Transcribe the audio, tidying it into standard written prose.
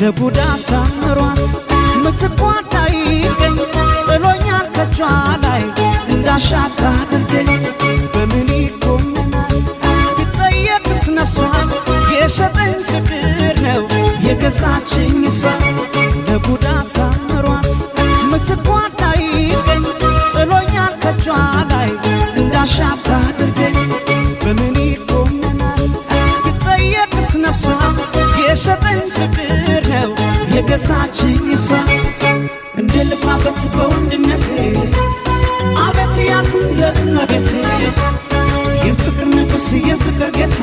ለቡዳ ሳምሯት ምትኳን አይገኝ፣ ጥሎኛል ከቿ ላይ እንዳሻት አድርገኝ። በምን ይኮነናል ቢጠየቅስ ነፍሷ? የሸጠኝ ፍቅር ነው የገዛችኝ እሷ። ለቡዳ ሳምሯት ምትኳን አይገኝ፣ ጥሎኛል ከቿ ላይ እንዳሻት አድርገኝ። በምን ይኮነናል ቢጠየቅስ ነፍሷ? የሸጠኝ ፍቅር ነው የገዛችኝ እሷ። እንደ ልኩራበት በወንድነቴ፣ አቤት ያልኩ ለእመቤቴ፣ የፍቅር ንጉሥ የፍቅር ጌታ።